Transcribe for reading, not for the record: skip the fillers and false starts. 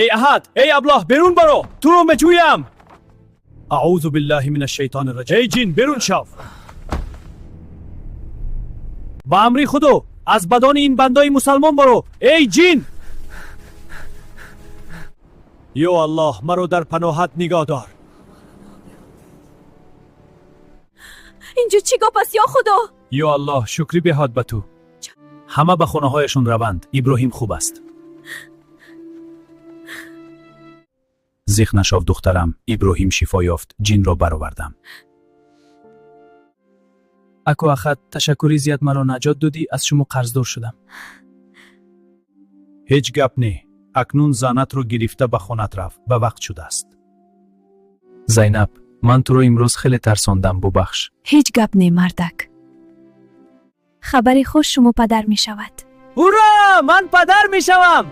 Эй Аҳад, эй аблаҳ, берун баро, туро меҷӯям. أعوذ بالله من الشیطان الرجیم. Эй ҷин, берун шав. Ба амри Худо аз бадони ин бандаи мусалмон баро, эй ҷин. Ё Аллоҳ, маро дар паноҳат нигоҳ дор. Инҷо чӣ гап аст, ё Худо? Ё Аллоҳ, шукрӣ беҳад ба ту. Ҳама ба хонаҳояшон раванд, Иброҳим хуб аст. Зиқ нашав, духтарам, Иброҳим шифо ёфт, ҷинро баровардам. Ако Ахад, ташаккури зиёд, маро наҷот додӣ, аз шумо қарздор шудам. Ҳеҷ гап не. Акнун занатро гирифта ба хонат рав, ба вақт шудааст. Зайнаб, ман туро имрӯз хеле тарсондам, бубахш. Ҳеҷ гап не, мардак. Хабари хуш, шумо падар мешавад. Ура, ман падар мешавам!